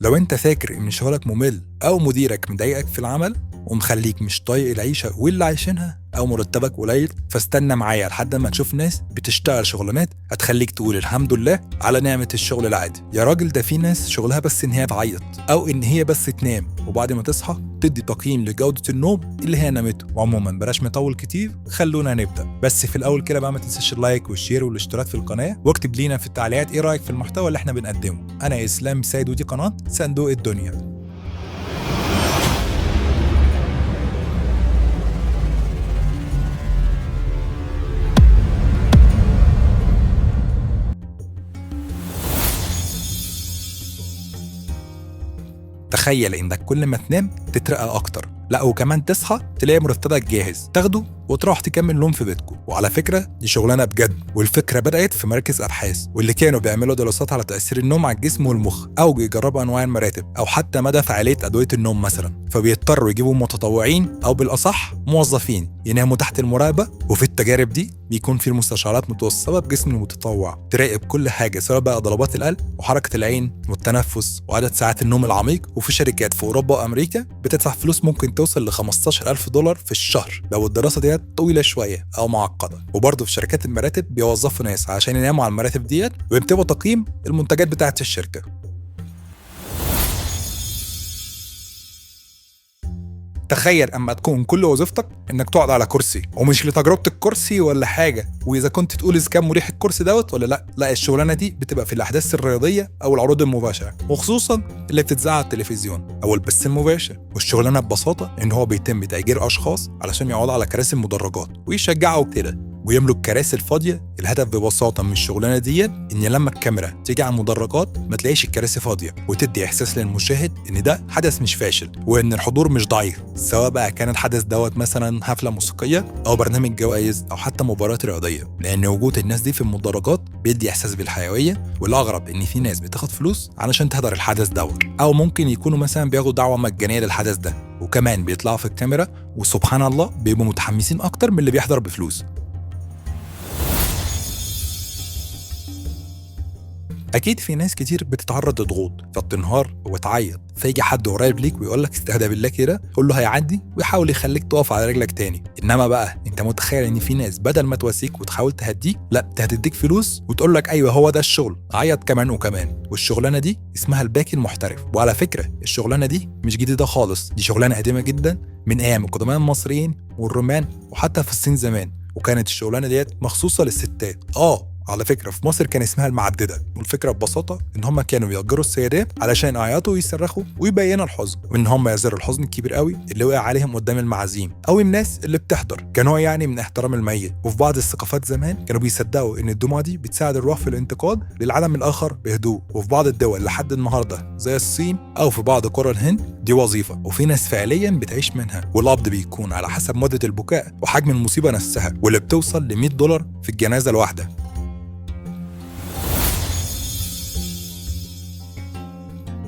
لو انت فاكر ان شغلك ممل او مديرك مضايقك في العمل ومخليك مش طايق العيشة واللي عايشينها او مرتبك قليل، فاستنى معايا لحد ما تشوف ناس بتشتغل شغلانات هتخليك تقول الحمد لله على نعمه الشغل العادي. يا راجل ده في ناس شغلها بس ان هي تعيط او ان هي بس تنام، وبعد ما تصحى تدي تقييم لجوده النوم اللي هي نامته. وعموما بلاش نطول كتير، خلونا نبدا. بس في الاول كده بقى ما تنساش ال like وال share والاشتراك في القناة، واكتب لينا في التعليقات ايه رايك في المحتوى اللي احنا بنقدمه. انا اسلام سيد ودي قناة صندوق الدنيا. تخيل انك كل ما تنام تترقى اكتر، لا وكمان تصحى تلاقي مرتبك جاهز تاخده وتروح تكمل نوم في بيتكم. وعلى فكرة دي شغلانة بجد، والفكرة بدات في مراكز ابحاث واللي كانوا بيعملوا دراسات على تاثير النوم على الجسم والمخ، او بيجربوا انواع المراتب او حتى مدى فعالية ادوية النوم مثلا. فبيضطروا يجيبوا متطوعين او بالاصح موظفين يناموا تحت المراقبة، وفي التجارب دي بيكون في المستشعرات متوصله بجسم المتطوع تراقب كل حاجة، سواء بقى ضربات القلب وحركه العين والتنفس وعدد ساعات النوم العميق. وفي شركات في اوروبا وامريكا بتدفع فلوس ممكن توصل ل 15,000 دولار في الشهر لو الدراسة ديت طويلة شوية او معقدة. وبرضه في شركات المراتب بيوظفوا ناس عشان يناموا على المراتب ديت ويكتبوا تقييم المنتجات بتاعه الشركة. تخيل اما تكون كل وظيفتك انك تقعد على كرسي، ومش لتجربة الكرسي ولا حاجة، واذا كنت تقول اذا كان مريح الكرسي دوت ولا لا. لا، الشغلانة دي بتبقى في الاحداث الرياضية او العروض المباشرة، وخصوصا اللي بتتذاع على التلفزيون او البث المباشر. والشغلانه ببساطة ان هو بيتم تاجير اشخاص علشان يقعدوا على كراسي المدرجات ويشجعوا كده ويملوا الكراسي الفاضيه. الهدف ببساطة من الشغلانة ديت ان لما الكاميرا تيجي على المدرجات ما تلاقيش الكراسي فاضية، وتدي احساس للمشاهد ان ده حدث مش فاشل وان الحضور مش ضعيف، سواء بقى كان الحدث دوت مثلا حفلة موسيقية او برنامج جوائز او حتى مباراة رياضية، لان وجود الناس دي في المدرجات بيدي احساس بالحيويه. والاغرب ان في ناس بتاخد فلوس علشان تحضر الحدث دوت، او ممكن يكونوا مثلا بياخدوا دعوه مجانية للحدث ده، وكمان بيطلعوا في الكاميرا وسبحان الله بيبقوا متحمسين اكتر من اللي بيحضر بفلوس. أكيد في ناس كتير بتتعرض لضغوط فبتنهار وتعيط، فيجي حد قريب ليك ويقول لك استهدى بالله كده، قول له هيعدي، ويحاول يخليك تقف على رجلك تاني. إنما بقى أنت متخيل إن في ناس بدل ما تواسيك وتحاول تهديك، لا هتديك فلوس وتقول لك أيوه هو ده الشغل، عيط كمان وكمان. والشغلانة دي اسمها الباكي المحترف. وعلى فكرة الشغلانة دي مش جديدة خالص، دي شغلانة قديمة جدا من أيام القدماء المصريين والرومان وحتى في الصين زمان، وكانت الشغلانة ديت مخصوصة للستات. على فكرة في مصر كان اسمها المعددة. والفكرة ببساطة إن هم كانوا بيأجروا السيدات علشان يعيطوا ويصرخوا ويبينوا الحزن، وإن هم يزروا الحزن الكبير قوي اللي وقع عليهم قدام المعازيم أو الناس اللي بتحضر، كنوع يعني من احترام الميت. وفي بعض الثقافات زمان كانوا بيصدقوا إن الدموع دي بتساعد الروح في الانتقال للعالم الآخر بهدوء. وفي بعض الدول لحد النهاردة زي الصين أو في بعض قرى الهند دي وظيفة، وفي ناس فعليا بتعيش منها، والقبض بيكون على حسب مدة البكاء وحجم المصيبة نفسها، واللي بتوصل ل $100 في الجنازة الواحدة.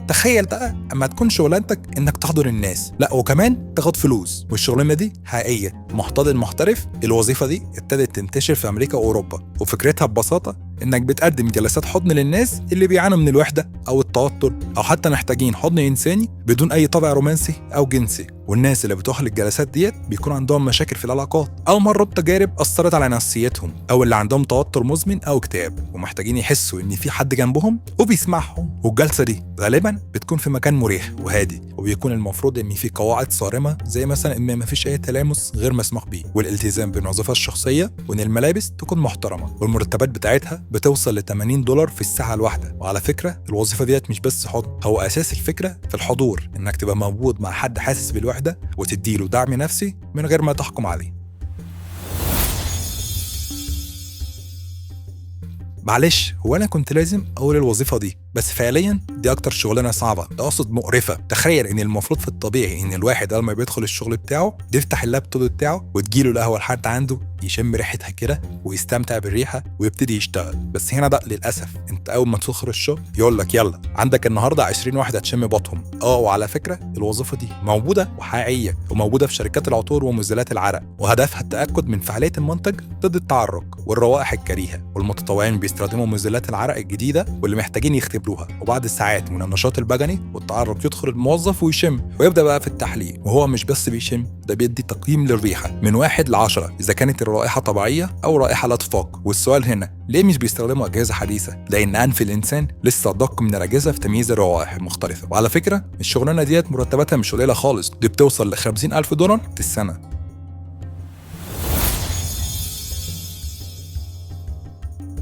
تخيل بقى اما تكون شغلانتك انك تحضر الناس، لا وكمان تاخد فلوس. والشغلانه دي حقيقية، محتضن محترف. الوظيفة دي ابتدت تنتشر في امريكا واوروبا، وفكرتها ببساطة انك بتقدم جلسات حضن للناس اللي بيعانوا من الوحدة او التوتر او حتى محتاجين حضن انساني بدون اي طابع رومانسي او جنسي. والناس اللي بتروح للجلسات ديت بيكون عندهم مشاكل في العلاقات او مروا بتجارب اثرت على نفسيتهم، او اللي عندهم توتر مزمن او اكتئاب ومحتاجين يحسوا ان في حد جنبهم وبيسمعهم. والجلسه دي غالبا بتكون في مكان مريح وهادي، وبيكون المفروض ان في قواعد صارمة زي مثلا ان مفيش اي تلامس غير مسموح بيه، والالتزام بالنظافة الشخصية، وان الملابس تكون محترمه، والمرتبات بتاعتها بتوصل ل $80 في الساعة الواحدة. وعلى فكرة الوظيفة ديت مش بس حضن، هو اساس الفكرة في الحضور، انك تبقى موجود مع حد حاسس بالوحدة وتديله دعم نفسي من غير ما تحكم عليه. معلش هو انا كنت لازم اقول الوظيفة دي، بس فعليا دي اكتر شغلانة صعبة، اقصد مقرفة. تخيل ان المفروض في الطبيعي ان الواحد لما بيدخل الشغل بتاعه بيفتح اللابتوب بتاعه وتجيله القهوة لحد عنده يشم ريحتها كده ويستمتع بالريحه ويبتدي يشتغل. بس هنا ده للاسف انت اول ما تدخل الشغل يقول لك يلا عندك النهارده 20 واحد هتشم بطهم. وعلى فكرة الوظيفة دي موجودة وحقيقيه، وموجودة في شركات العطور ومزيلات العرق، وهدفها التاكد من فعالية المنتج ضد التعرق والروائح الكريهة. والمتطوعين بيستخدموا مزيلات العرق الجديدة واللي محتاجين يختبروها، وبعد ساعات من النشاط البدني والتعرق يدخل الموظف ويشم ويبدا بقى في التحليل. وهو مش بس بيشم، ده بيدي تقييم للريحه من 1 ل 10 اذا كانت الرائحة طبيعية او رائحة لا تفاق. والسؤال هنا ليه مش بيستخدموا اجهزة حديثه؟ لان انف الانسان لسه ادق من الاجهزة في تمييز الروائح المختلفة. وعلى فكرة الشغلانة ديت مرتباتها مش قليله خالص، دي بتوصل ل 50,000 دولار في السنة.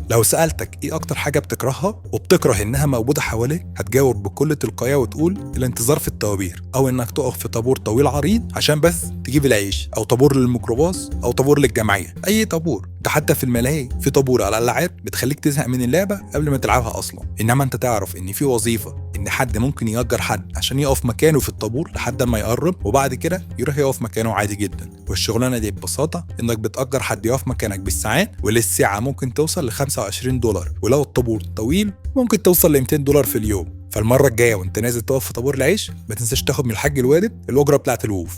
لو سألتك إيه أكتر حاجة بتكرهها وبتكره إنها موجودة حواليك، هتجاوب بكل تلقائية وتقول الانتظار في الطوابير، أو إنك تقف في طابور طويل عريض عشان بس تجيب العيش، أو طابور للميكروباص، أو طابور للجمعية، أي طابور. ده حتى في الملاهي في طابور على الألعاب بتخليك تزهق من اللعبة قبل ما تلعبها أصلا. إنما أنت تعرف إن في وظيفة إن حد ممكن يأجر حد عشان يقف مكانه في الطابور لحد ما يقرب، وبعد كده يروح يقف مكانه عادي جدا. والشغلانة دي ببساطة إنك بتأجر حد يقف مكانك بالساعات، وللساعة ممكن توصل ل $25، ولو الطابور طويل ممكن توصل ل $200 في اليوم. فالمرة الجاية وأنت نازل تقف في طابور العيش ما تنساش تاخد من الحاج الوالد الأجرة بتاعت الوقوف.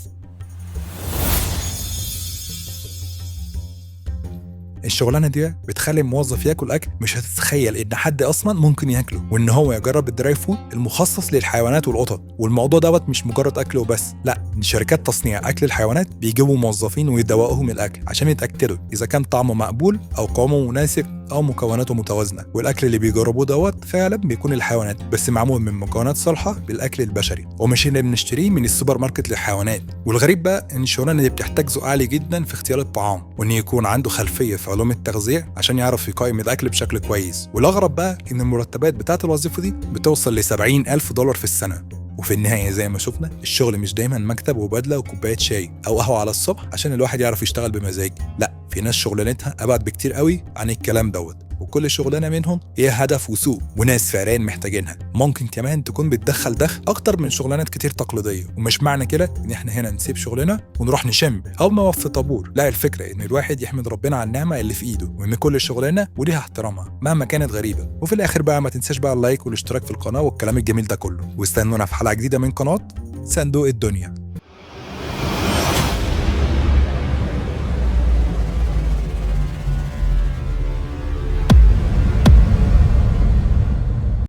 الشغلانة دي بتخلي الموظف ياكل اكل مش هتتخيل ان حد اصلا ممكن ياكله، وان هو يجرب ال dry food المخصص للحيوانات والقطط. والموضوع دوت مش مجرد اكل وبس، لا، ان شركات تصنيع اكل الحيوانات بيجيبوا موظفين ويدوقوهم الاكل عشان يتاكدوا اذا كان طعمه مقبول او قوامه مناسب او مكوناته متوازنة. والاكل اللي بيجربوه دوت فعلا بيكون الحيوانات، بس معمول من مكونات صالحه للاكل البشري، ومش اللي بنشتريه من السوبر ماركت للحيوانات. والغريب بقى ان الشغلانة دي بتحتاج ذوق عالي جدا في اختيار الطعام، وان يكون عنده خلفية في علوم التغذية عشان يعرف يقيم الاكل بشكل كويس. والاغرب بقى ان المرتبات بتاعه الوظيفة دي بتوصل ل $70,000 في السنة. وفي النهاية زي ما شفنا الشغل مش دايما مكتب وبدله وكوبايه شاي او قهوة على الصبح عشان الواحد يعرف يشتغل بمزاج، لا، في ناس شغلانتها ابعد بكتير قوي عن الكلام دوت، وكل شغلانة منهم هي هدف وسوق وناس فعليا محتاجينها. ممكن كمان تكون بتدخل دخل اكتر من شغلانات كتير تقليدية. ومش معنى كده ان احنا هنا نسيب شغلنا ونروح نشم او نقف في طابور، لا، الفكرة ان الواحد يحمد ربنا على النعمة اللي في ايده، وان كل شغلانة وليها احترامها مهما كانت غريبة. وفي الاخر بقى ما تنساش بقى ال like والاشتراك في القناة والكلام الجميل ده كله، واستنونا في حلقة جديدة من قناة صندوق الدنيا.